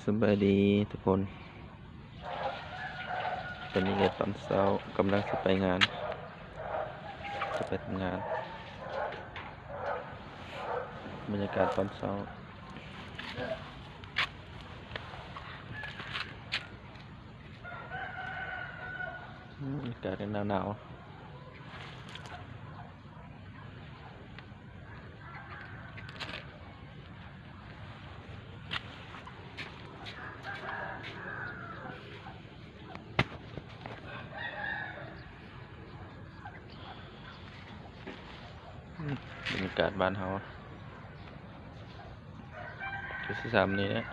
ສະບາຍດີທຸກຄົນ, ຕອນນີ້ກໍຕອນເຊົ້າ, ກຳລັງຊິໄປງານ, ຈະໄປທຳງານ. ບັນຍາກາດຕອນເຊົ້າ, ອາກາດໜາວໆ. ບັນຍາກາດບ້ານເຮົາ ຄືຊິຊ້ຳນີ້ແຫຼະ.